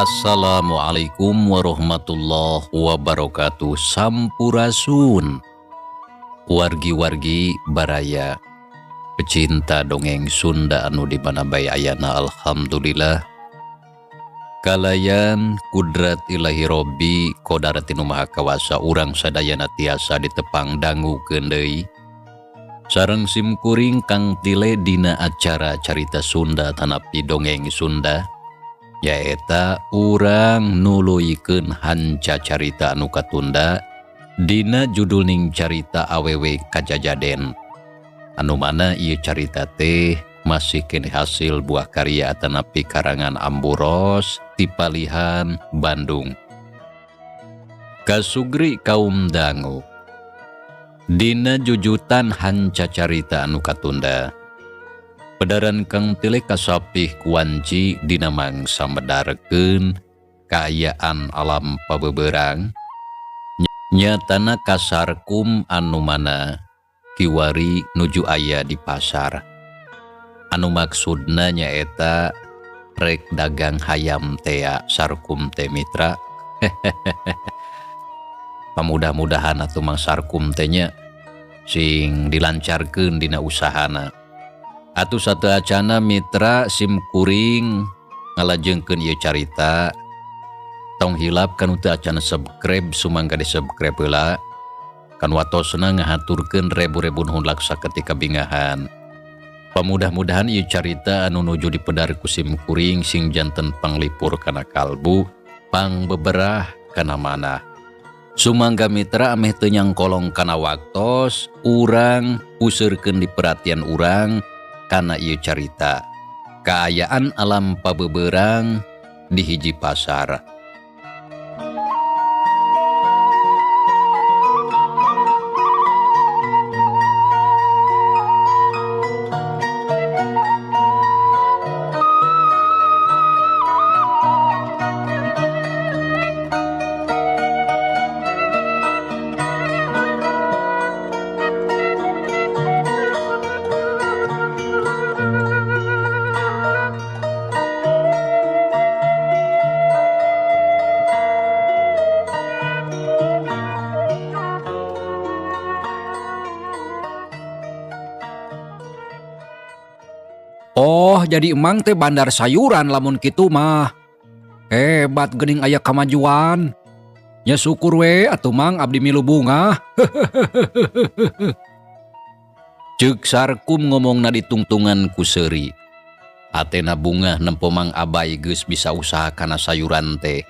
Assalamualaikum warahmatullahi wabarakatuh. Sampurasun wargi-wargi baraya pecinta dongeng Sunda anu di mana bae ayana. Alhamdulillah, kalayan kudrat Ilahi Robbi Qodar ti Nu Maha Kawasa, urang sadayana tiasa ditepang dangukeun deui sareng simkuring Kang Tile dina acara Carita Sunda tanapi Dongeng Sunda, nyaeta urang nuluykeun hanca carita anu katunda dina judulning Carita Awewe Kajajaden, anu mana ieu carita teh masih keneh hasil buah karya atanapi karangan Amburos ti Palihan, Bandung. Kasugri kaum dangu, dina jujutan hanca carita anu katunda, pedaran Kang Tile kasapih kuanci dina mangsa medarkeun kaayaan alam pabeberang, nyatana kasarkum anu mana kiwari nuju aya di pasar, anu maksudna nyaeta rek dagang hayam tea. Sarkum teh, mitra. Pamudah-mudahan atuh Mang Sarkum teh nya sing dilancarkeun dina usahana. Atuh sateuacana, mitra, sim kuring ngalajengkeun ieu carita, tong hilap kanu teu acan subscribe, sumangga di subscribe heula. Kan watosna ngahaturkeun rebu-rebu nuhun laksa ketika bingahan. Pamudah-mudahan ieu carita anu nuju dipedar ku sim kuring sing janten panglipur kana kalbu, pangbeberah kana manah. Sumangga, mitra, ameh teu nyangkolong kana waktos, urang puseurkeun di perhatian urang kana ieu carita kaayaan alam pabeberang di hiji pasar. Oh, jadi emang teh bandar sayuran lamun kitu mah. Hebat geuning, aya kamajuan. Ya syukur we atuh, Mang, abdi milu bungah. Ceuk Sarkum ngomongna ditungtungan ku seuri. Atena bungah nempo Mang Abay geus bisa usaha kana sayuran teh.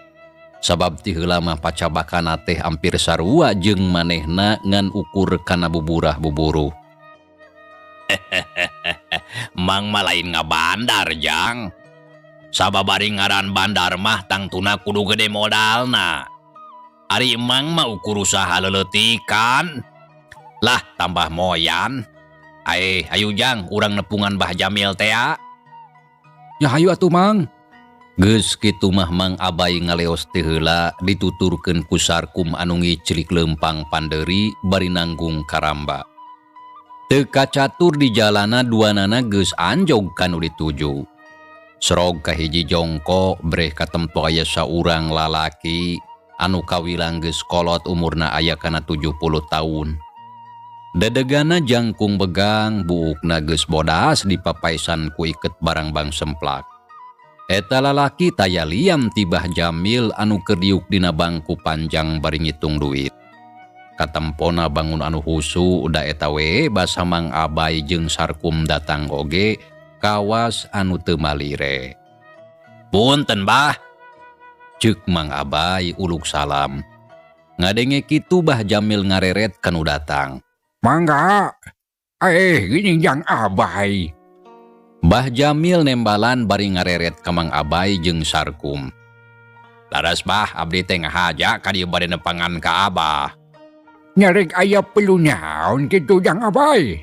Sabab ti heula mah pacabakana teh ampir sarua jeung manehna, ngan ukur kana buburah buburuh. Mang mah lain ngabandar, Jang. Sabab ari ngaran bandar mah tangtuna kudu gede modalna. Ari Emang mah ukur usaha leletikan. Lah, tambah moyan. Ae, ayo Jang, urang nepungan Bah Jamil tea. Ya hayu atuh, Mang. Geus kitu mah Mang Abay ngaleos teh heula dituturkeun ku Sarkum anu ngiclik lempang pandeuri bari nanggung karamba. Teu kacatur di jalana, duanana geus anjog kanu dituju. Serog ka hiji jongko, breh katempo aya saurang lalaki anu kawilang geus kolot, umurna aya kana 70 tahun. Dedegana jangkung begang, buukna geus bodas dipapaisan ku iket barangbang semplak. Eta lalaki taya lian ti Bah Jamil anu keur diuk dina bangku panjang bari ngitung duit. Katempona bangun anu husu da eta we basa Mang Abay jeung Sarkum datang oge kawas anu teu malire. "Punten, Bah," ceuk Mang Abay uluk salam. Ngadenge kitu Bah Jamil ngareret kanu datang. Mangga. Eh, gini Jang Abay. Bah Jamil nembalan bari ngareret ka Mang Abay jeung Sarkum. "Laras, Bah, abdi teh ngahaja ka dieu bade nepangan ka Abah." Nya rek aya perlu naon kitu, Jang Abay?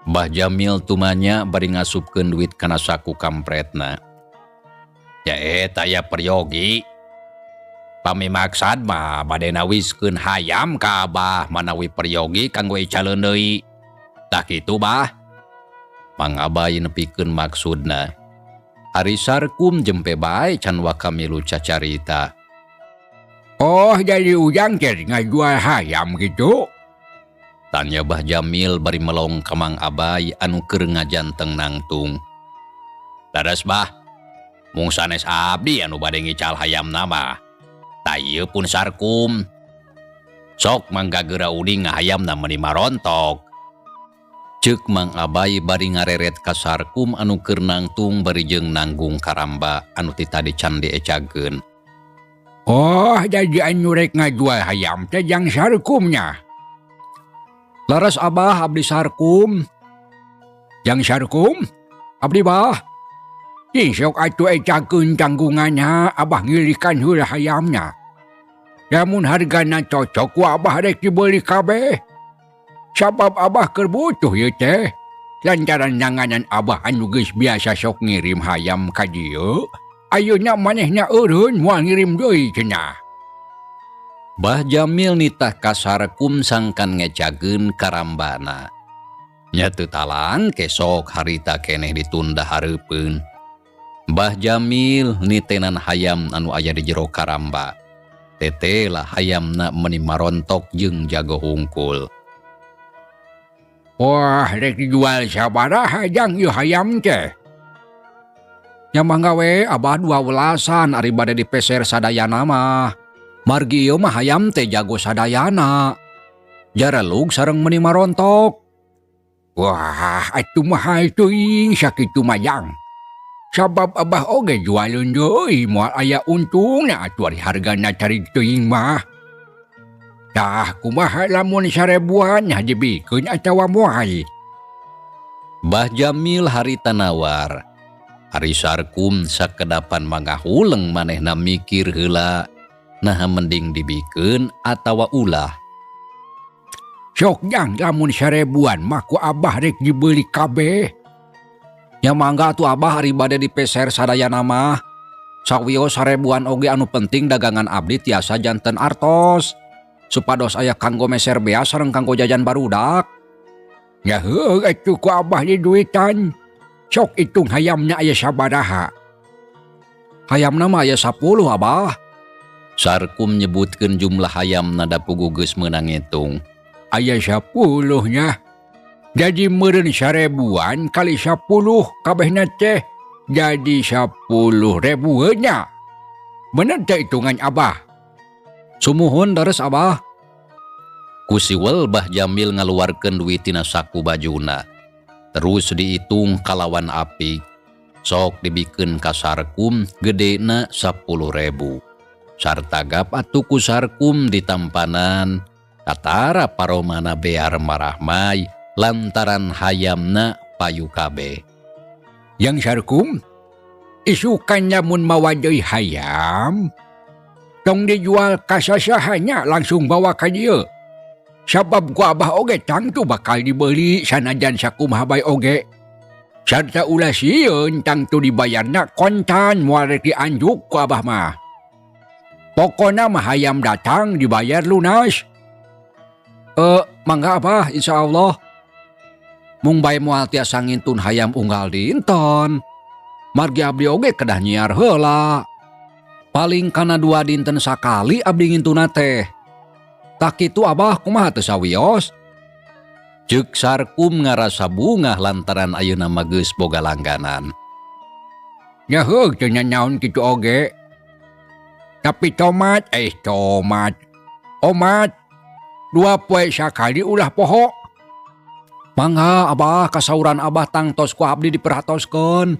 Bah Jamil tumanya bari ngasupkeun duit kana saku kampretna. "Ya eta ya peryogi. Pami maksad mah bade nawiskeun hayam ka Abah manawi peryogi kanggo icaleun deui. Tah kitu, Bah." Mang Abay nepikeun maksudna. Ari Sarkum jempe bae can waka milu cacarita. Oh, jadi Ujang teh ngajual hayam gitu? Tanya Bah Jamil bari melong ka Mang Abay anu keur ngajanteng nangtung. Leres, Bah. Mung sanes abdi anu bade ngical hayamna mah. Tah ieu pun Sarkum. Sok mangga geura uning hayamna meuni marontok. Ceuk Mang Abay bari ngareret ka Sarkum anu keur nangtung bari jeung nanggung karamba anu ti tadi can diecageun. Oh, jadi anu rek ngajual hayam teh jang Sarkumnya. Leres, Abah, abdi Sarkum. Jang Sarkum? Abdi, Bah. Ih, sok atuh ecakeun tanggunganna, Abah ngilikan heula hayamna. Lamun hargana cocok ku Abah rek dibeli kabeh. Sabab Abah keur butuh ieu teh. Lantaran nanganan Abah anu geus biasa sok ngirim hayam ka dieu, ayeuna manehna eureun moal ngirim deui cenah. Bah Jamil nitah ka Sarkum sangkan ngecageun karambana. Nya teu talang kesok harita keneh ditunda hareupeun. Bah Jamil nitenan hayam anu aya di jero karamba. Tetela hayamna meuni marontok jeung jago hungkul. Wah, rek dijual sabaraha jang ieu hayam teh? Nya mangga we, Abah, 12-an ari bade dipeser sadayana mah. Margi ieu mah hayam teh jago sadayana. Jarelug sareng meuni marontok. Wah, atuh mahal teuing sakitu mah, Jang. Sabab Abah oge jualeun deui moal aya untungna atuh ari hargana carig teuing mah. Tah, kumaha lamun 1000-an nya dibikeun atawa moal? Bah Jamil harita nawar. Ari Sarkum sakedapan mangahuleng manehna mikir heula naha mending dibikeun atawa ulah. Sok jang, lamun 1000-an mah ku Abah rek dibeli kabeh. Nya mangga atuh, Abah, ari bade dipeser sadayana mah. Sawios 1000-an oge anu penting dagangan abdi tiasa janten artos. Supados aya kanggo meser beas sareng kanggo jajan barudak. Ya heuh atuh ku Abah diduitan. Sok hitung hayamna aya sabaraha. Hayamna mah aya 10, Abah. Sarkum nyebutkeun jumlah hayamna da puguh geus meunang ngitung. Aya 10 nya. Jadi meureun 1000-an kali 10 kabehna teh jadi 10.000 nya. Bener teh hitungan Abah? Sumuhun, leres, Abah. Ku siwel Bah Jamil ngaluarkeun duit tina saku bajuna. Terus dihitung kalawan apik. Sok dibikeun ka Sarkum gedena 10.000. Sartagap atuh ku Sarkum ditampanan. Katara paromana bear marahmai lantaran hayamna payu kabeh. Yang Sarkum, isukan lamun mawa deui hayam, tong dijual ka sasahanya, langsung bawa ka dieu. Sabab ku Abah oge tangtu bakal dibeli sanajan sakumaha bae oge. Sarta ulah sieun, tangtu dibayarna kontan, moal rek dianjuk ku Abah mah. Pokona mah hayam datang dibayar lunas. Eh, mangga, Abah, insyaallah. Mung bae moal tiasa ngintun hayam unggal dinten. Margi abdi oge kedah nyiar heula. Paling kana 2 dinten sakali abdi ngintuna teh. Tah kitu, Abah, kumaha teu sawios? Ceuk Sarkum ngarasa bungah lantaran ayeuna mah geus boga langganan. Ya heuh teu nanaon kitu oge. Tapi tomat, eh tomat. Omat 2 poe sakali ulah poho. Mangga, Abah, kasauran Abah tangtos ku abdi diperhatoskeun.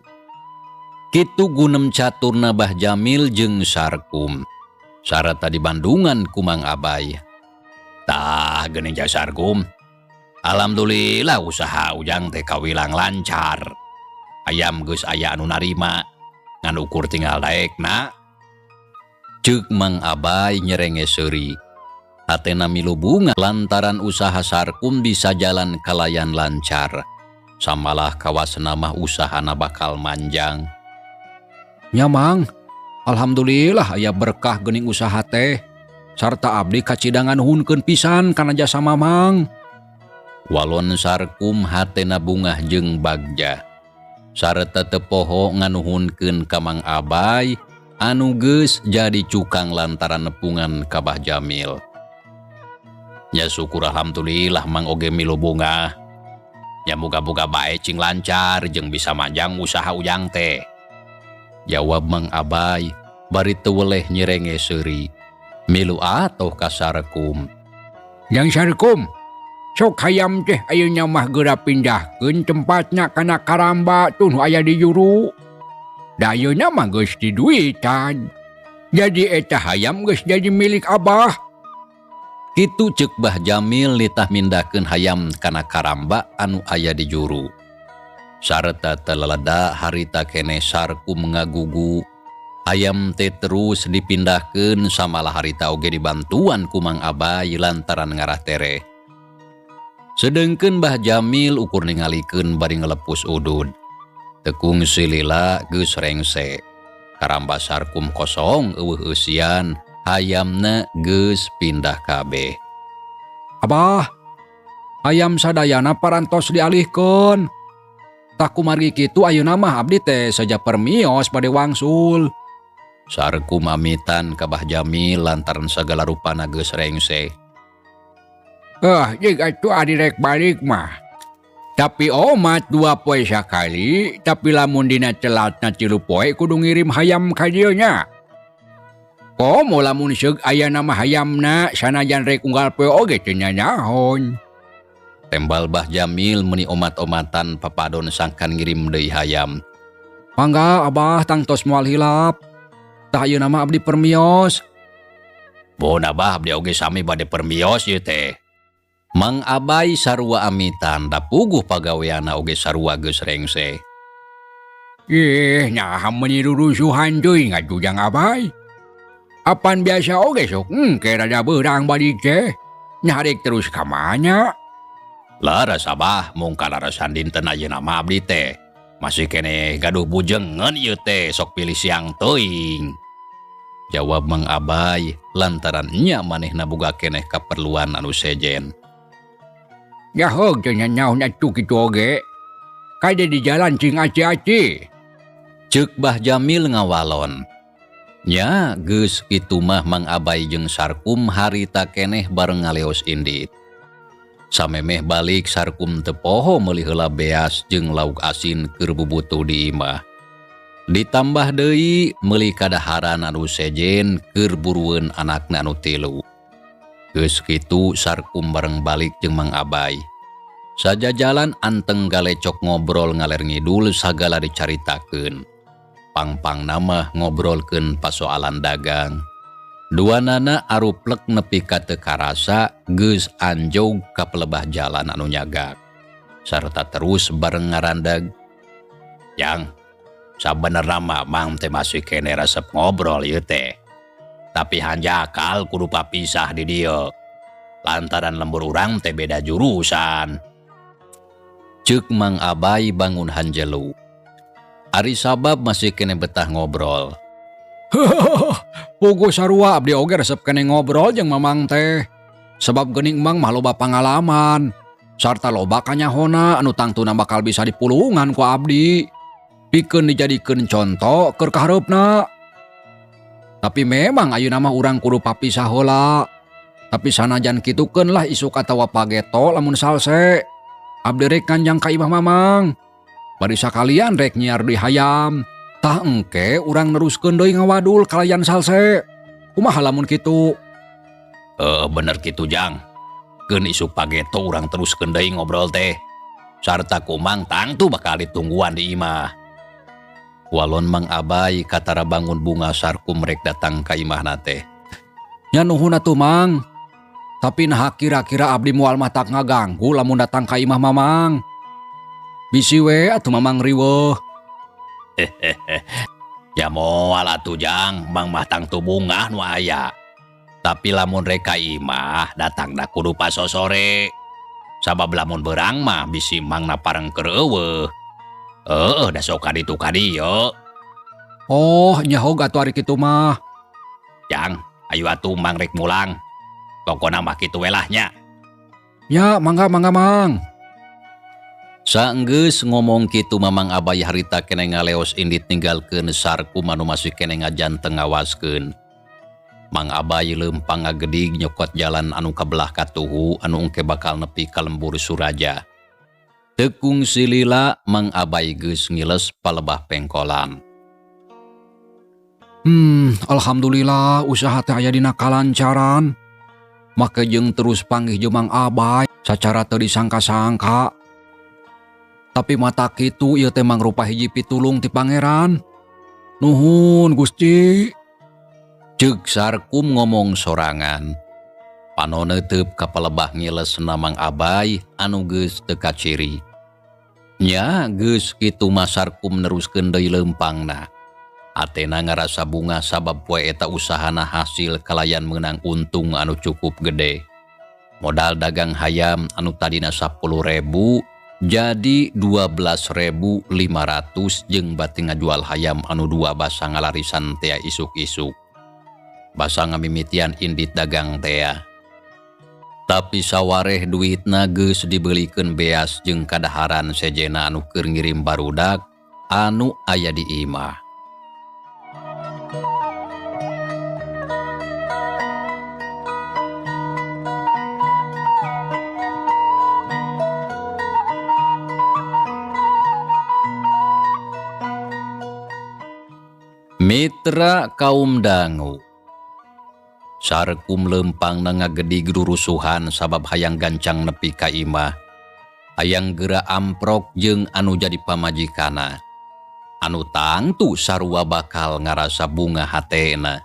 Kitu gunem caturna Bah Jamil jeung Sarkum. Sarata di Bandungan ku Mang Abay. Tah geuning ja Sarkum. Alhamdulillah usaha Ujang teh kawilang lancar. Ayam geus aya anu narima. Ngan ukur tinggal daekna. Ceuk Mang Abay nyerenge seuri. Hatena milu bunga lantaran usaha Sarkum bisa jalan kalayan lancar. Samalah kawasna mah usahana bakal manjang. Nya Mang, alhamdulillah aya berkah geuning usaha teh. Sarta abdi kacida nganuhunkeun pisan kana jasa Mamang. Walon Sarkum hatena bungah jeung bagja. Sarta teu poho nganuhunkeun ka Mang Abay anu geus jadi cukang lantaran nepungan ka Bah Jamil. Ya syukur alhamdulillah, Mang oge milu bungah. Ya muga-muga bae cing lancar jeung bisa manjang usaha ujang teh. Jawab Mang Abay bari teu weleh nyerenge seuri. Milu atoh ka Sarkum. Jang Sarkum, sok hayam teh ayeuna mah geura pindahkeun tempatna kana karamba tuh nu aya di juru. Da ayeuna mah geus diduitan. Jadi eta hayam geus jadi milik Abah. Kitu ceuk Bah Jamil nitah mindahkeun hayam kana karamba anu aya di juru. Sarta teu leleda harita keneh Sarkum ngagugu. Hayam teh terus dipindahkeun, samalah harita oge dibantuan ku Mang Abay lantaran ngarah tereh. Sedengkeun Bah Jamil ukur ningalikeun bari ngelepus udud. Teu kungsi lila geus rengse. Karamba Sarkum kosong euweuh eusian, hayamna geus pindah kabeh. Abah, hayam sadayana parantos dialihkeun. Tah kumargi kitu ayeuna mah abdi teh saja permios bade wangsul. Sarkum amitan ka Bah Jamil lantaran sagala rupana geus rengse. Eh, jeung atuh ari rek balik mah. Tapi omat 2 poe sakali, tapi lamun dina telatna 3 poe kudu ngirim hayam ka dieu nya. Komo lamun seug aya nama hayamna, sanajan rek unggal poe oge teu nyanyaon. Tembal Bah Jamil meni omat-omatan papadon sangkan ngirim deui hayam. Mangga, Abah, tangtos moal hilap. Tah, ayeuna mah abdi permios. Bon, Abah, abdi oge sami bade permios ieu teh. Mang Abay sarua amitan, da puguh pagaweana oge sarua geus rengse. Ih, naha meuni rurusuhan teuing atuh, Jang Abay. Apan biasa oge sok engke rada beurang balik teh. Nya rek terus ka mana? Leres, Abah, mung kalarasan dinten ayeuna mah abdi teh. Masih keneh gaduh bujengan ieu teh, sok pilih siang teuing. Jawab Mang Abay lantaran nya manehna boga keneh kaperluan anu sejen. Ya heug teu nyaon atuh kitu oge. Kade di jalan cing aci-aci. Ceuk Bah Jamil ngawalon. Nya geus kitu mah Mang Abay jeung Sarkum harita keneh bareng ngaleos indit. Samemeh balik, Sarkum teu poho meuli heula beas jeung lauk asin keur bubutuh di imah. Ditambah deui meuli kadaharan anu sejen keur burueun anakna anu tilu. Geus kitu Sarkum bareng balik jeung Mang Abay. Sajajalan anteng galecok ngobrol ngaler ngidul, sagala dicaritakeun. Pang-pangna mah ngobrolkeun pasoalan dagang. Duanana aruplek nepi ka teu karasa geus anjog ka pelebah jalan anu nyagak. Sarta terus bareng ngarandag. Jang, sabenerna mah Mang teh masih keneh resep ngobrol ieu teh. Tapi hanjakal kudu papisah di dieu. Lantaran lembur urang teh beda jurusan. Ceuk Mang Abay bangun hanjelu. Ari sabab masih keneh betah ngobrol. Puguh sarua, abdi oge resep keneh ngobrol jeung Mamang teh. Sebab geuning Mang mah loba pangalaman sarta loba kanyahona anu tangtuna bakal bisa dipulungan ku abdi. Pikeun dijadikeun conto keur kahareupna. Tapi memang ayeuna mah urang kudu papisah heula. Tapi sanajan kitukeun lah, isuk atawa pageto lamun salse. Abdi rek nganjang ka imah Mamang. Bari sakalian rek nyiar deui hayam. Tah, engke urang neruskeun deui ngawadul kalayan salse. Kumaha lamun kitu? Eh, bener kitu, Jang. Keun isuk pageto urang teruskeun deui ngobrol teh. Sarta ku Mang tangtu bakal ditungguan di imah. Walon Mang Abay katara bangun bunga Sarkum rek datang ka imahna teh. Nya nuhun atuh, Mang. Tapi nah, kira-kira abdi moal matak ngaganggu lamun datang ka imah Mamang. Bisi we atuh Mamang riweuh. Ya moal atuh, Jang, Mang mah tangtu bungah nu aya. Tapi lamun rek ka imah datangna kudu pasosore. Sabab lamun berang mah bisi Mang na pareng keur euweuh. Heueuh, da sok ka ditu ka dieu. Oh, nya hog atuh ari kitu mah. Jang, ayo atuh Mang rek mulang. Pokona mah kitu we lah nya. Ya, mangga mangga, Mang. Saenggeus ngomong kitu mah Mang Abay harita keneh ngaleos indit ninggalkeun Sarkum anu masih keneh ngajanteng ngawaskeun. Mang Abay leumpang ngagedig nyokot jalan anu kabelah katuhu anu engke bakal nepi ka lembur Suraja. Teu kungsi lila Mang Abay geus ngiles palebah pengkolan. Alhamdulillah usaha teh aya dina kalancaran. Make jeung terus panggih jeung Mang Abay sacara teu disangka-sangka. Tapi mata kitu ieu teh mangrupa hiji pitulung ti Pangeran. Nuhun Gusti. Ceuk Sarkum ngomong sorangan. Panon neuteub ka palebah ngilesna Mang Abay anu geus teu kaciri. Nya geus kitu mah Sarkum neruskeun deui leumpangna. Atena ngarasa bunga sabab poe eta usahana hasil kalayan meunang untung anu cukup gede. Modal dagang hayam anu tadina 10.000 jadi 12.500 jeung bati ngajual hayam anu dua basa ngalarisan tea isuk-isuk. Basa ngamimitian indit dagang tea. Tapi sawareh duitna geus dibelikeun beas jeung kadaharan sejena anu keur ngirim barudak anu aya di imah. Mitra kaum dangu. Sarkum lempang na ngagedig rurusuhan sabab hayang gancang nepi ka imah. Hayang geura amprok jeung anu jadi pamajikana. Anu tangtu sarua bakal ngarasa bunga hatena.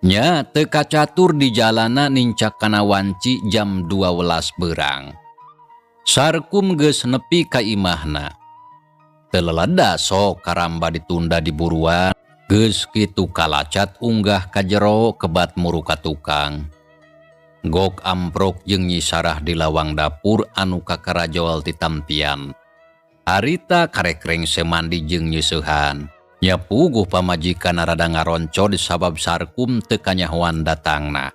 Nya teu kacatur di jalana nincak kana wanci jam 12 berang. Sarkum geus nepi ka imahna. Teu leleda sok karamba ditunda di buruan. Geus kitu kalacat unggah ka jero kebat muru ka tukang. Gok amprok jeung Nyi Sarah di lawang dapur anu kakarajol ti tampian. Harita karek rengse mandi jeung nyeusehan. Nya puguh pamajikan rada ngaroncod sabab Sarkum teu kanyahoan datangna.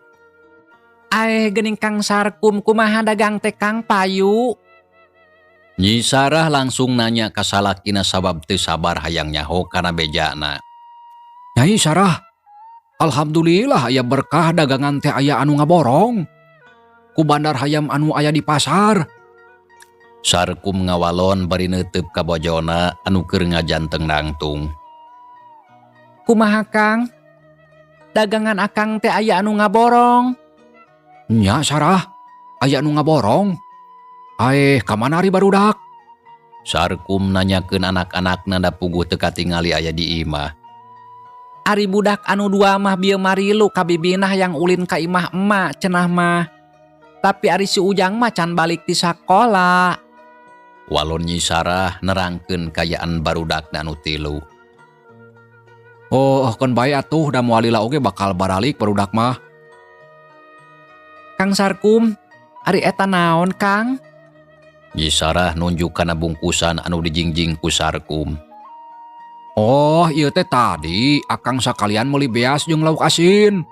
Aeh geuning Kang Sarkum kumaha dagang teh Kang payu? Nyi Sarah langsung nanya ka salakina sabab teu sabar hayang nyaho kana bejana. Nyai Sarah, alhamdulillah aya berkah dagangan teh aya anu ngaborong. Ku bandar hayam anu aya di pasar. Sarkum ngawalon bari neuteub ka bojona anu keur ngajanteng nangtung. Kumaha Kang? Dagangan akang teh aya anu ngaborong. Nya Sarah, aya anu ngaborong. Aeh, kamana ari barudak? Sarkum nanyakeun anak-anakna da puguh teu katingali aya di imah. Ari budak anu dua mah bieu marilu ka bibinah yang ulin ka imah emak cenah mah. Tapi ari si Ujang mah can balik ti sakola. Walon Nyi Sarah nerangkeun kayaan barudakna anu tilu. Oh, keun bae atuh da moal lila oge bakal baralik barudak mah. Kang Sarkum, ari eta naon Kang? Nyi Sarah nunjuk kana bungkusan anu dijingjing ku Sarkum. Oh, ieu teh tadi akang sakalian meuli beas jeung lauk asin.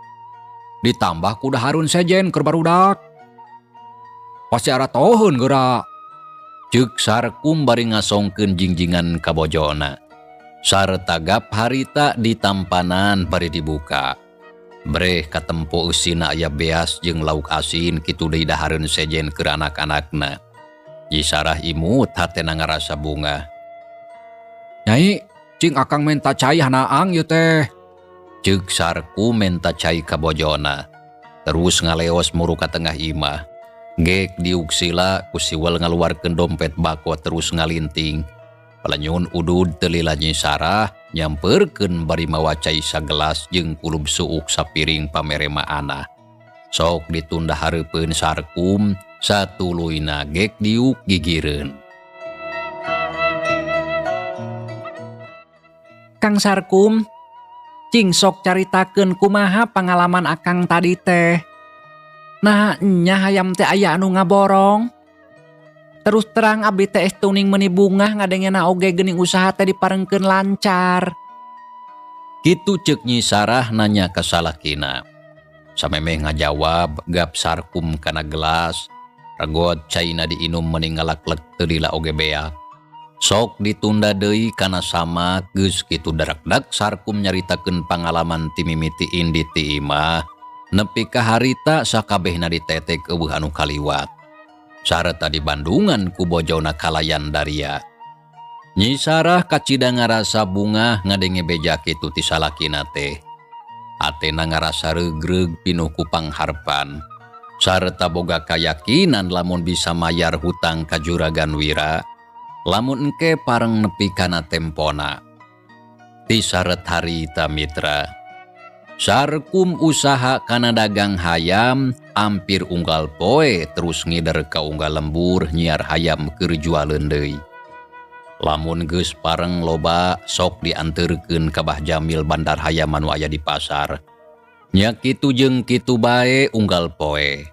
Ditambah ku dahareun sejen keur barudak. Pasti aratoheun geura. Ceuk Sarkum bari ngasongkeun jingjingan ka bojona. Sarta gap harita ditampanan bari dibuka. Breh katempo eusina aya beas jeung lauk asin kitu deui dahareun sejen keur anak-anakna. Nyi Sarah imut hatena ngarasa bunga. Nyai, cing akang menta cai hanaang ieu teh. Ceuk Sarkum menta cai ka bojona. Terus ngaleos muru ka tengah imah. Gek diuk sila ku siwel ngaluarkeun dompet bako terus ngalinting. Palenyun udud teu lila Nyi Sarah nyamperkeun bari mawa cai sagelas jeung kulub suuk sapiring pameremaana. Sok ditunda hareupeun Sarkum satuluyna gek diuk gigireun. Kang Sarkum, cing sok caritakeun kumaha pangalaman akang tadi teh. Nah, nya hayam teh aya anu ngaborong. Terus terang abdi teh estuning meuni bungah ngadengena oge geuning usaha teh diparengkeun lancar. Kitu ceuk Nyi Sarah nanya ka salakina. Samemeh ngajawab gap Sarkum kana gelas. Regot caina diinum meni ngalaklek teu lila oge beak. Sok ditunda deui kana samak geus kitu darakdak Sarkum nyaritakeun pangalaman ti mimiti indit ti imah nepi ka harita sakabehna ditetek euweuh anu kaliwat. Sarta dibandungan ku bojona kalayan daria. Nyi Sarah kacida ngarasa bungah ngadenge beja kitu ti salakina teh. Atena ngarasa regreg pinuh ku pangharpan. Sarta boga kayakinan lamun bisa mayar hutang ka Juragan Wira, lamun engke pareng nepi kana tempona. Ti saret harita mitra. Sarkum usaha kana dagang hayam ampir unggal poe terus ngider ka unggal lembur nyiar hayam keur jualeun deui. Lamun geus pareng loba sok dianterkeun ka Bah Jamil bandar hayam anu aya di pasar. Nya kitu jeung kitu bae unggal poe.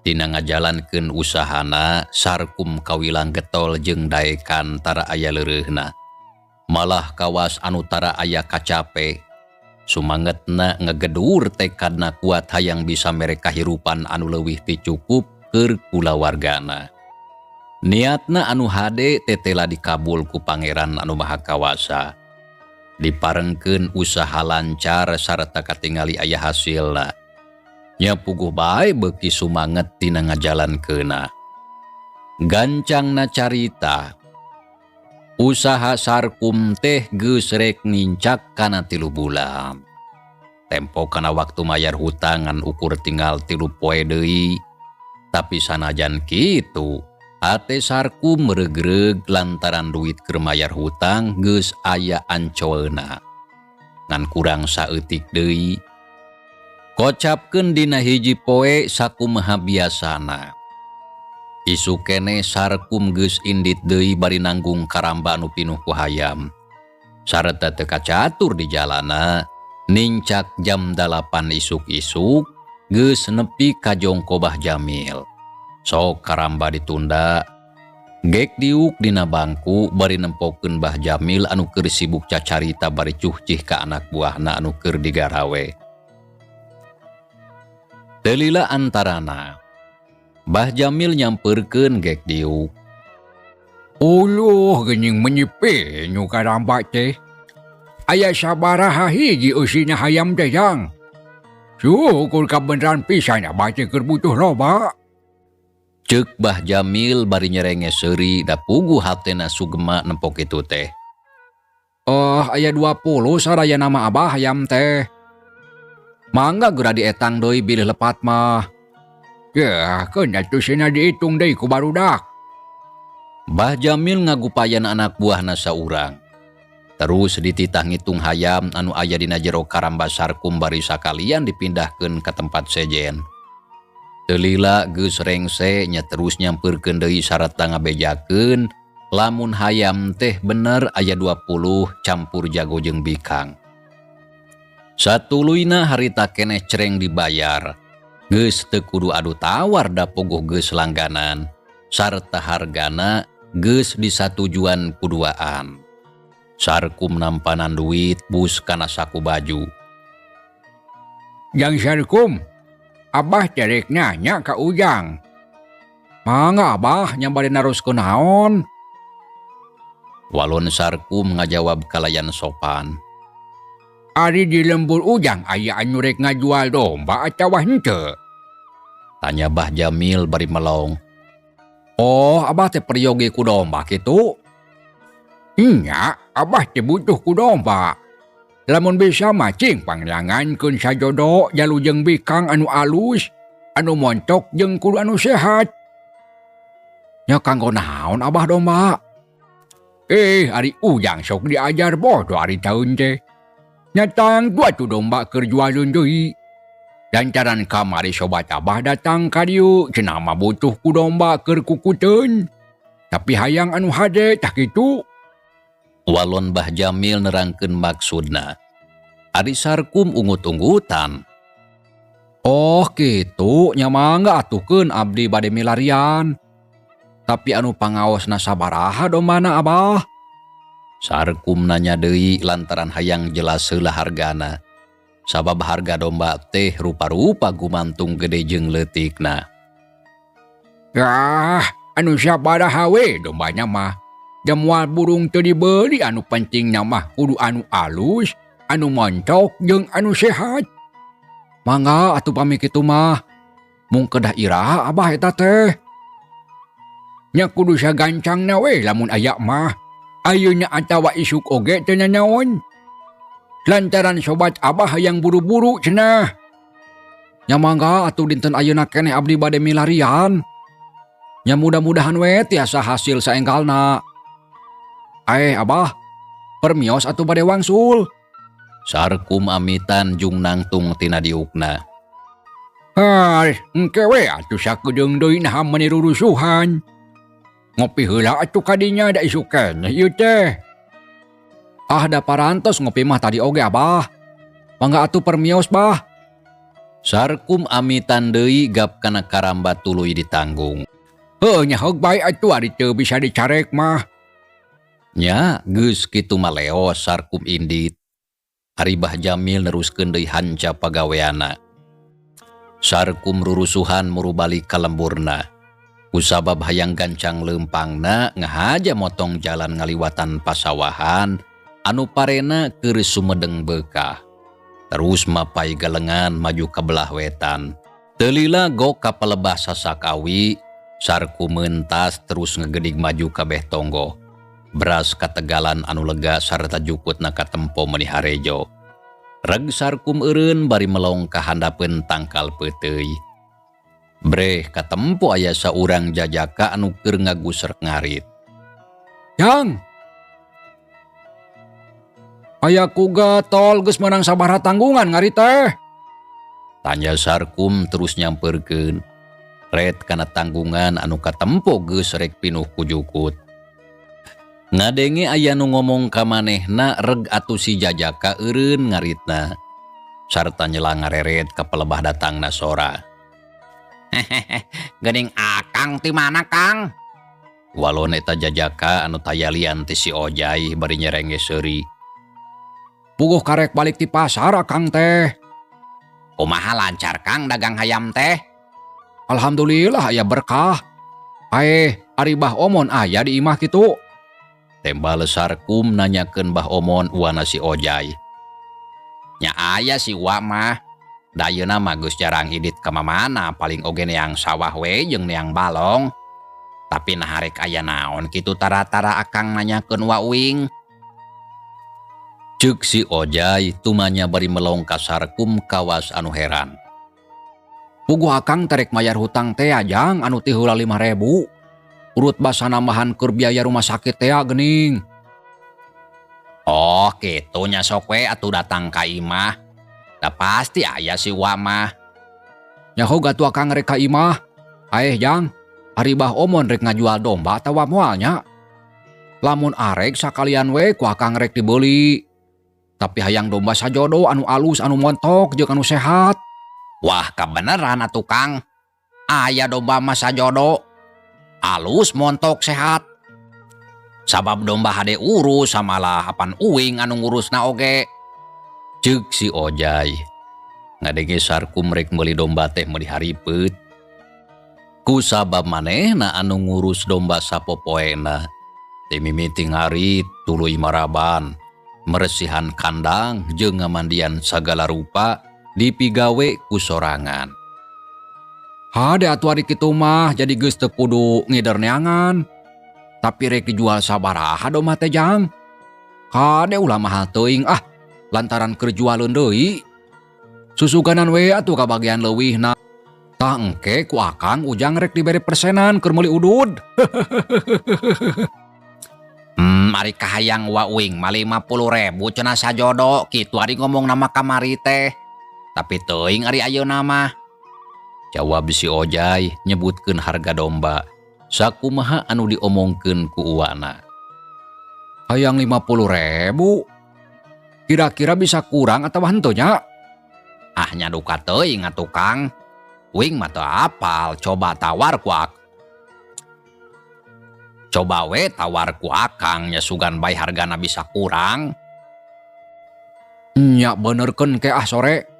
Tina ngajalankeun usahana Sarkum kawilang getol jeung daekan tara aya leureuhna. Malah kawas anu tara aya kacape. Sumangetna ngegedur tekadna kuat hayang bisa mere kahirupan anu leuwih ti cukup keur kulawargana. Niatna anu hade tetela dikabul ku Pangeran anu Maha Kawasa. Diparengkeun usaha lancar sarta katingali aya hasilna. Nya puguh bae beuki sumanget tina ngajalankeunna. Gancangna carita, usaha Sarkum teh geus rek nincak kana 3 bulan. Tempo kana waktu mayar hutang ngan ukur tinggal 3 poe deui. Tapi sanajan kitu, ate Sarkum regreg lantaran duit keur mayar hutang geus aya ancoeuna. Ngan kurang saeutik deui. Kocapkeun dina hiji poe sakumaha biasana. Isuk keneh Sarkum geus indit deui bari nanggung karamba anu pinuh ku hayam. Sarta teu kacatur di jalana, nincak jam 8 isuk-isuk geus nepi ka jongko Bah Jamil. Sok karamba ditunda, gek diuk dina bangku bari nempokeun Bah Jamil anu keur sibuk cacarita bari cuhcih ka anak buahna anu keur digarawe. Teu lila antarana, Bah Jamil nyamperkeun gek diuk. Uluh geuning menyipe nyu karamba teh. Aya sabaraha hiji eusina hayam teh jang. Syukur kabeneran pisan abah teh keur butuh loba. Ceuk Bah Jamil bari nyerenge seuri da puguh hatena sugema nempok kitu teh. Oh, aya 20 saraya nama abah hayam teh. Mangga geura dietang deui bilih lepat mah. Yah, keun atuh sina diitung deui ku barudak. Bah Jamil ngagupayan anak buahna saurang. Terus dititah ngitung hayam anu aya dina jero karamba Sarkum bari sakalian dipindahkeun ka tempat sejen. Teu lila geus rengse nya terus nyampeurkeun deui sarta ngabejakeun lamun hayam teh bener aya 20 campur jago jeung bikang. Satuluyna harita keneh cereng dibayar. Geus teu kudu adu tawar da puguh geus langganan sarta hargana geus disatujuan kuduaan. Sarkum nampanan duit bus kana saku baju. Jang Sarkum, abah cerek nanya ka Ujang. Mangga abah nya bade naroskeun naon? Walon Sarkum ngajawab kalayan sopan. Ari di lembur Ujang aya anu rek ngajual domba atawa henteu? Tanya Bah Jamil bari melong. Oh, abah teh peryogi ku domba kitu? Nya, abah teh butuh ku domba. Lamun bisa mah cing panglangankeun sajodo jalu jeung bikang anu alus, anu montok jeung kudu anu sehat. Nya kanggo naon abah domba? Ari Ujang sok diajar bodoh ari taun teh. Nyatang dua tu domba keur jualeun deui. Lantaran kamari sobat abah datang ka dieu cenah mah butuh ku domba keur kukuteun. Tapi hayang anu hade tah kitu. Walon Bah Jamil nerangkeun maksudna. Ari Sarkum ungut-ungutan. Oh kitu nya mangga atuhkeun abdi bade milarian. Tapi anu pangaosna sabaraha dombana abah? Sarkum nanya deui lantaran hayang jelas heula hargana. Sabab harga domba teh rupa-rupa gumantung gede jeung leutikna. Ah, anu sabaraha we dombanya mah. Da moal burung teu dibeli, anu pentingna mah kudu anu alus, anu montok jeung anu sehat. Mangga atuh pami kitu mah. Mung kedah iraha, Abah, eta teh? Nya kudu sagancangna we lamun aya mah. Ayeuna atawa isuk oge teu nanaon. Lantaran sobat Abah hayang buru-buru cenah. Nya mangga atuh, dinten ayeuna keneh abdi bade milarian. Nya mudah-mudahan we tiasa hasil saenggalna. Eh, Abah, permios atuh, bade wangsul. Sarkum amitan jung nangtung tina diukna. Hai, engke we atuh sakedeung deui, naha meuni rurusuhan. Ngopi heula atuh kadinya, da isuk keneh ieu teh. Ah, da parantos ngopi mah tadi oge, Abah. Mangga atuh permios, Bah. Sarkum amitan deui gap kana karamba tuluy ditanggung. Heuh, nya heug bae atuh ari teu bisa dicarek mah. Nya geus kitu mah leos Sarkum indit. Ari Bah Jamil neruskeun deui hanca pagaweana. Sarkum rurusuhan muru balik ka lemburna. Kusabab hayang gancang leumpangna, ngahaja motong jalan ngaliwatan pasawahan anu parena keur sumedeng beukah. Terus mapai galengan maju ka belah wetan. Teu lila gok ka palebah sasakawi, Sarkum mentas terus ngegedig maju ka beh tonggoh. Beras kategalan anu lega sarta jukutna katempo meuni harejo. Reg Sarkum eureun bari melong ka handapeun tangkal peuteuy. Breh katempo aya saurang jajaka anu keur ngagusrek ngarit. Jang. Aya ku getol geus meunang sabaraha tanggungan ngarit teh? Tanya Sarkum terus nyamperkeun. Ret kana tanggungan anu katempo geus rek pinuh ku jukut. Ngadenge aya nu ngomong ka manehna, reg atuh si jajaka eureun ngaritna. Sarta nyela ngareret ka palebah datangna sora. Geuning Akang ti mana, Kang? Walon eta jajaka anu tayalian ti si Ojai bari nyerenge seuri. Puguh karek balik ti pasar Akang teh. Kumaha, lancar, Kang, dagang hayam teh? Alhamdulillah aya berkah. Aeh, ari Bah Omon aya di imah kitu? Tembal Sarkum nanyakeun Bah Omon uana si Ojai. Nya aya si Uwa mah. Da ayeuna mah geus jarang indit ka mamana, paling oge neang sawah we jeung neang balong. Tapi nah rek aya naon kitu tara-tara Akang nanyakeun wa uing? Ceuk si Ojai tumanya bari melong ka Sarkum kawas anu heran. Puguh Akang teh rek mayar hutang teh, Jang, anu ti heula 5.000. Urut basa nambahan keur biaya rumah sakit teh geuning. Oh, kitu nya, sok we atuh datang ka imah. Da pasti aya si Uwa mah. Nyaho atuh Akang rek ka imah. Aeh, Jang, ari Bah Omon rek ngajual domba atawa moal nya? Lamun arek, sakalian we ku Akang rek dibeli. Tapi hayang domba sajodo anu alus, anu montok jeung anu sehat. Wah, kebeneran atuh, Kang. Aya domba mah sajodo. Alus, montok, sehat. Sabab domba hade urus, samalah apan uing anu ngurusna oge. Ceuk si Ojai. Ngadenge Sarkum rek meuli domba teh meuli haripeut. Ku sabab manehna anu ngurus domba sapopoena. Ti mimiti ngarit tuluy maraban, meresihan kandang jeung ngamandian sagala rupa dipigawe ku sorangan. Hade atuh ari kitu mah, jadi geus teu kudu ngider neangan. Tapi rek dijual sabaraha domba teh, Jang? Kade ulah mahal teuing ah, lantaran keur jualeun deui. Susuganan we atuh kabagian leuwihna. Tah, engke ku Akang Ujang rek dibere persenan keur meuli udud. Ari kahayang wa uing mah 50.000 cenah sajodo kitu ari ngomong nama kamari teh. Tapi teuing ari ayeuna mah. Jawab si Ojai nyebutkeun harga domba. Sakumaha anu diomongkeun ku uwana. Hayang 50.000. Kira-kira bisa kurang atau henteu nya? Ah, nya duka teuing atuh, Kang. Uing mah teu apal, coba tawar ku ak. Coba we tawar ku Akang nya, sugan bae hargana bisa kurang. Nya benerkeun ke ah sore.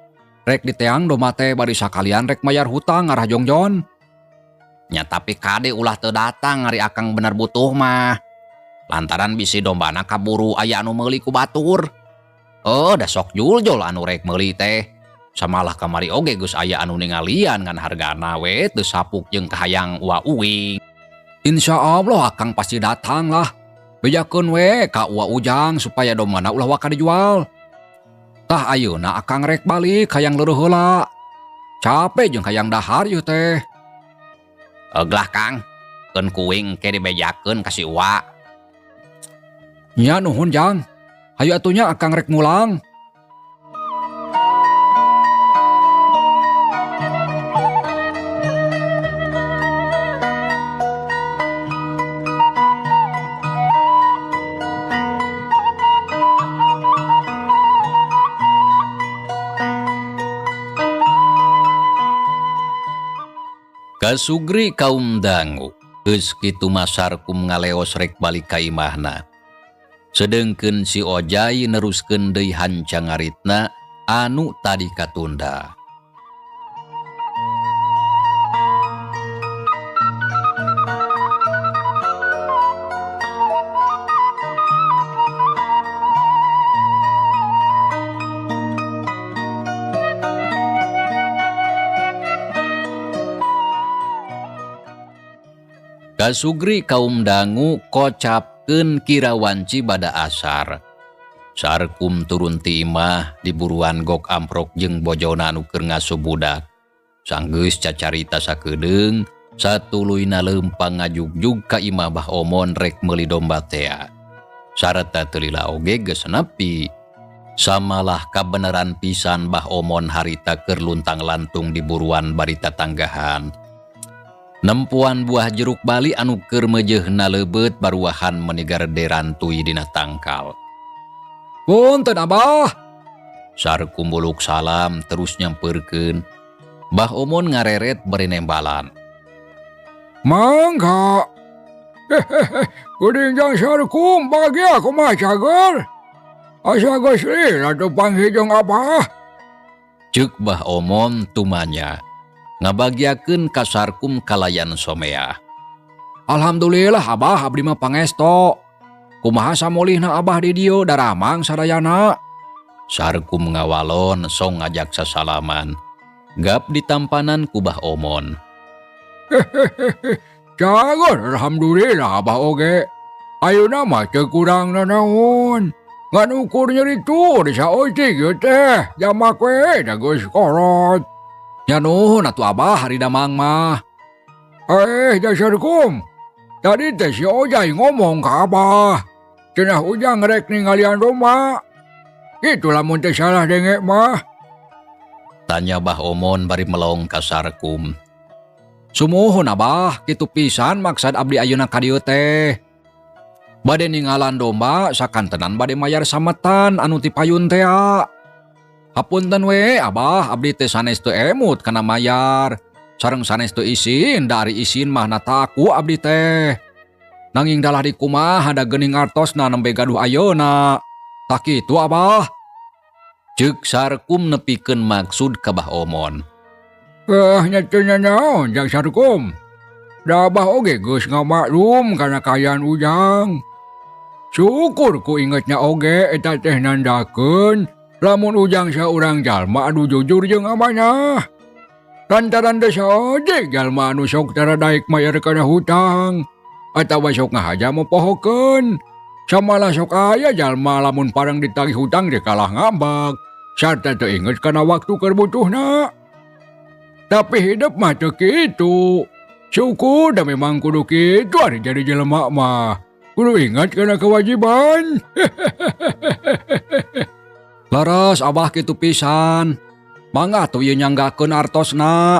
Rek diteang domba teh bari sakalian rek mayar hutang ngarah jongjon. Nya tapi kade ulah teu datang ari akang bener butuh mah. Lantaran bisi dombana kaburu aya anu meuli ku batur. Oh, da sok juljul anu rek meuli teh. Samalah kamari oge geus aya anu ningalian ngan hargana we teu sapuk jeung kahayang ua uing. Insya Allah akang pasti datang lah. Bejakeun we ka Ua Ujang supaya dombana ulah waka dijual. Tah ayeuna akang rek balik hayang leureut heula. Capek jeung hayang dahar ieu teh. Eglah Kang, keun kuing ke dibejakeun ka si Uwa. Nya nuhun Jang. Hayu atuh nya akang rek mulang. Kasugri kaum dangu, geus kitu mah Sarkum ngaleos rek balik ka imahna. Sedengkeun si Ojai neruskeun deui hancangaritna anu tadi katunda. Kasugri kaum dangu kocapkeun kira wanci bada asar. Sarkum turun ti imah diburuan gok amprok jeung bojona anu keur ngasuh budak. Sanggeus cacarita sakedeung, satuluyna leumpang ngajugjug ka imah Bah Omon rek meuli domba tea. Sarta teu lila oge geus nepi. Samalah kabeneran pisan Bah Omon harita keur luntang-lantung diburuan bari tatanggahan. Nempuan buah jeruk bali anu keur meujeuhna leubeut baruahan meuni garede rantuy dina tangkal. Punten Abah. Sarkum buluk salam terus nyampeurkeun. Bah Omon ngareret bari nembalan. Mangga. Geuning jang Sarkum bahagia kumaha cager. Asa geus lila teu panggih jeung Abah. Ceuk Bah Omon tumanya. Ngabagiakeun ka Sarkum kalayan somea. Alhamdulillah Abah abdi mah pangesto. Kumaha samolihna Abah di dieu daramang sadayana. Sarkum ngawalon song ngajak sasalaman. Gap ditampanan ku Bah Omon. Cager alhamdulillah Abah oge. Ayeuna mah teu kurang nanaon. Ngan ukur nyeri tuh di saeutik ieu teh. Jamak we da geus kolot. Nya nuhun atuh Abah hari damang mah. Jasarkum. Tadi teh si Ojai ngomong ka Abah. Cenah Ujang rek ningalian domba. Kitu lamun teh salah denge mah. Tanya Bah Omon bari melong ka Sarkum. Sumuhun Abah, kitu pisan maksad abdi ayeuna ka dieu teh. Bade ningalan domba sakantenan bade mayar sametan anu ti payun tea. Hapunten we Abah, abdi teh sanes teu emut kana mayar. Sareng sanes teu isin, dari isin mah nataku abdi teh. Nanging dalah di kumaha da geuning artosna nembe gaduh ayeuna. Tah kitu Abah. Ceuk Sarkum nepikeun maksud ka Bah Omon. Nya teu nanaon jang Sarkum. Da Abah oge geus ngamaklum kana kaayaan Ujang. Syukur ku ingetnya oge eta teh nandakeun lamun Ujang saurang jalma anu jujur jeung amanah. Lantaran teh saoge jalma anu sok tara daek mayar kana hutang atawa sok ngahaja mopohokeun. Samalah sok aya jalma lamun parang ditagih hutang teh kalah ngambak sarta teu inget kana waktu keur butuhna. Tapi hidup mah teu kitu. Syukur da memang kudu kitu ari jadi jelema mah. Kudu ingat kana kewajiban. Leres Abah kitu pisan. Mangga atuh ieu nyanggakeun artosna.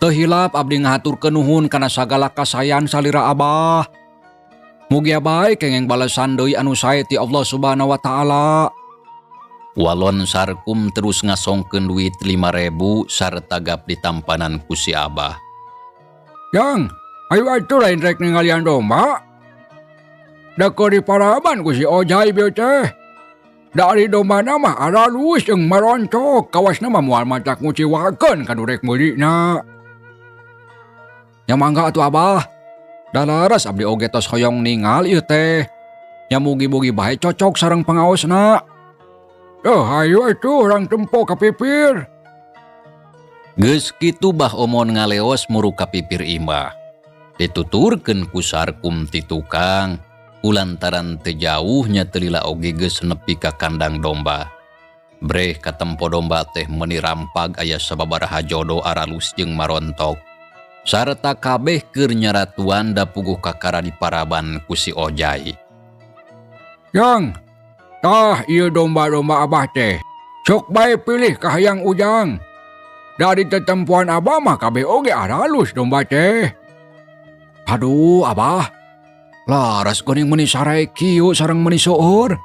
Teu hilap abdi ngahaturkeun nuhun kana sagala kasayan salira Abah. Mugia bae kengeng balesan deui anu sae ti Allah Subhanahu wa taala. Walon Sarkum terus ngasongkeun duit 5.000 sarta gap ditampanan ku si Abah. Jang, ayo atuh lain rek ningalian domba. Da keur diparaban ku si Ojai bieu teh. Da ari dombana mah aralus jeung maroncok, kawasna mah moal matak nguciwakeun ka nu rek meulina. Nya mangga atuh Abah. Da leres abdi oge tos hoyong ningal ieu teh. Nya mugi-mugi bae cocok sareng pangaosna. Oh, hayu atuh urang tempo ka pipir. Geus kitu Bah Omon ngaleos muru ka pipir imah. Dituturkeun ku Sarkum ti tukang, kulantaran teu jauh nya teu lila oge geus nepi ka kandang domba. Breh katempo domba teh meuni rampag aya sababaraha jodo aralus jeung marontok. Sarta kabeh keur nyaratuan da puguh kakara diparaban ku si Ojai. Jang, tah ieu domba-domba Abah teh. Sok bae pilih kahayang Ujang. Dari tetempuan Abah mah kabeh oge aralus domba teh. Aduh, Abah. Laras geuning meuni sarae kieu sareng meuni seueur.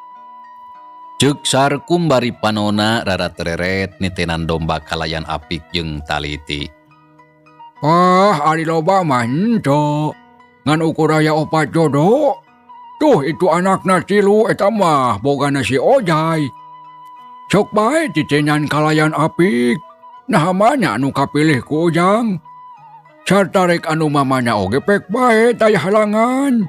Ceuk Sarkum bari panona raratereret nitenan domba kalayan apik jeung taliti. Ah, ari loba mah henteu. Ngan ukur aya 4 jodo. Tuh itu anakna 3 eta mah bogana si Ojai. Sok bae titenan kalayan apik. Nah mana anu kapilih ku Ujang. Sarta rek anu mamanya oge pek bae taya halangan.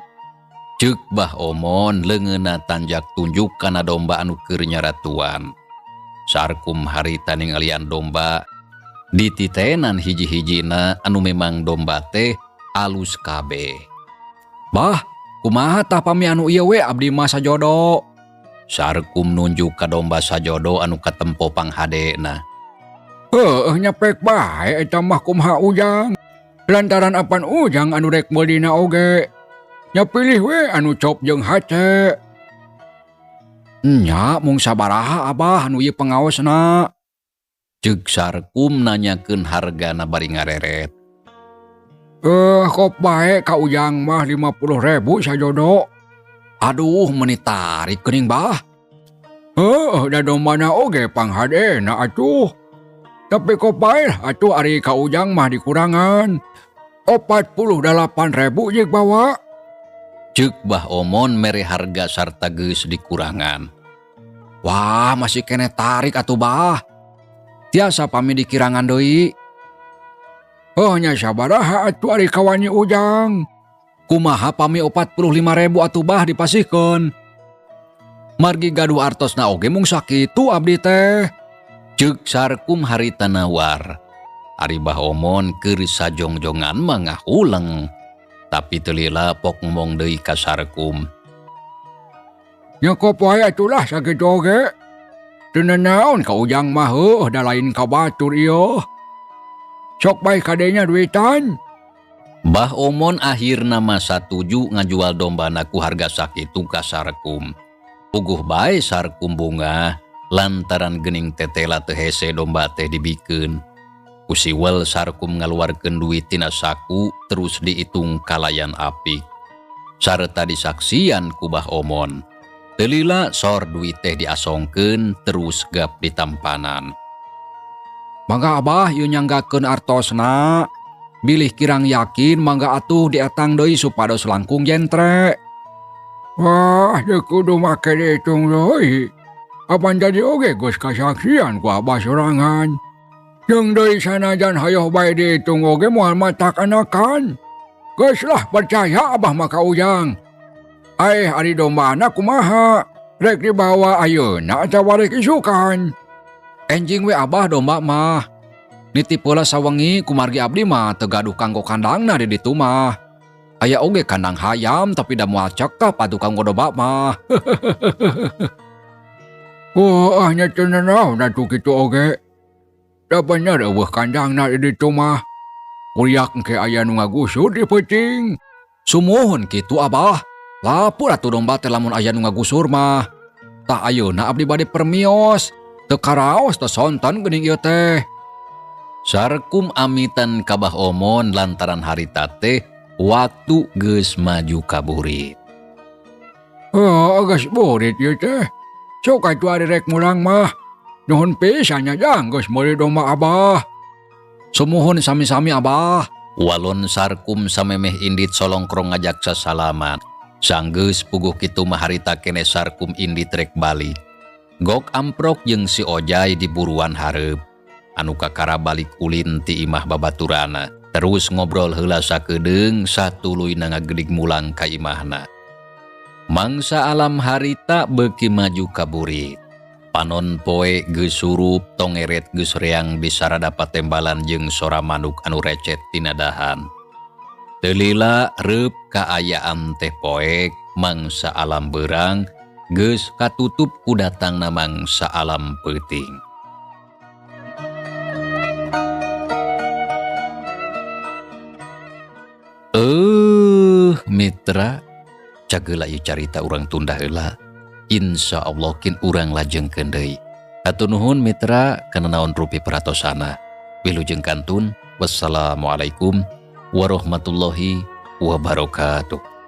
Ceuk Bah Omon leungeunna tanjak tunjuk kana domba anu keur nyaratuan. Sarkum harita ningalian domba dititenan hiji-hijina anu memang domba teh alus kabeh. Bah, kumaha tah pami anu ieu we abdi mah sajodo? Sarkum nunjuk ka domba sajodo anu katempo panghadena. Heueuh nya pek bae eta mah kumaha Ujang. Lantaran apan Ujang anu rek meulina oge. Nya pilih we anu cop jeung hate. Nya mung sabaraha Abah anu ieu pangaosna? Ceuk Sarkum nanyakeun hargana bari ngareret. Kop bae ka Ujang mah 50.000 sajodo. Aduh, meuni tarik geuning Bah. Heueuh, da dombana oge panghadena atuh. Tapi kop bae atuh ari ka Ujang mah dikurangan. 48.000 jeung bawa. Ceuk Bah Omon mere harga sarta geus dikurangan. Wah, masih keneh tarik atuh Bah. Tiasa pami dikirangan deui. Oh, nya sabaraha atuh ari kawani Ujang. Kumaha pami 45.000 atuh Bah dipasihkeun. Margi gaduh artosna oge mung sakitu abdi teh. Ceuk Sarkum harita nawar. Ari Bah Omon keur sajongjongan mah ngahuleng. Tapi teu lila pok ngomong deui ka Sarkum. Nya kop wae atuh lah sakitu oge. Teu nanaon ka Ujang mah heueuh da lain ka batur ieu. Sok bae kadenya duitan. Bah Omon akhirna mah satuju ngajual dombana ku harga sakitu ka Sarkum. Puguh bae Sarkum bungah lantaran geuning tetela teu hese domba teh dibikeun. Ku siwel Sarkum ngaluarkeun duit tina saku terus diitung kalayan apik. Sarta disaksian ku Bah Omon. Teu lila sor duit teh diasongkeun terus gap ditampanan. Mangga Abah ieu nyanggakeun artosna. Bilih kirang yakin mangga atuh dietang deui supados langkung jentre. Wah, teu kudu make diitung deui. Apan jadi oge geus kasaksian ku Abah sorangan. Jeung deui sanajan hayoh bae diitung oge moal matak anakan. Geus lah percaya Abah mah ka Ujang. Aeh ari dombana kumaha? Rek dibawa ayeuna atawa rek isukan? Enjing we Abah domba mah. Nitip heula sawengi kumargi abdi mah teu gaduh kanggo kandangna di ditu mah. Aya oge kandang hayam tapi da moal cekap atuh kanggo domba mah. Oh, ah nya teu nanaon atuh kitu oge. Da bener eueuh kandangna di ditu mah. Uriak engke aya nu ngagusur di peuting. Sumuhun kitu Abah. Lapur atuh domba teh lamun aya nu ngagusur mah. Tah ayeuna abdi bade permios. Teu karaos teu sonten geuning ieu teh. Sarkum amitan ka Bah Omon lantaran harita teh waktu geus maju ka burit. Oh, geus burit ieu teh. Sok atuh ari rek mulang mah. Nuhun pisan nya jang geus meuli domba Abah. Sumuhun sami-sami Abah. Walon Sarkum samemeh indit solongkrong ngajak sasalaman. Sanggeus puguh kitu mah harita kene Sarkum indit rek balik. Gok amprok jeung si Ojai di buruan hareup. Anu kakara balik ulin ti imah babaturana. Terus ngobrol heula sakedeung satuluyna ngagedig mulang ka imahna. Mangsa alam harita beuki maju ka burit. Panon poe geus surup, tongeret geus reang di sarada patembalan jeung sora manuk anu recet tina dahan. Teu lila reup kaayaan teh poek, mangsa alam beurang geus katutup ku datangna mangsa alam peuting. Mitra, cageula ieu carita urang tunda heula. Insya Allah kin urang lajengkeun deui. Hatur nuhun mitra kana naon rupi peratosana. Wilujeng kantun. Wassalamualaikum warahmatullahi wabarakatuh.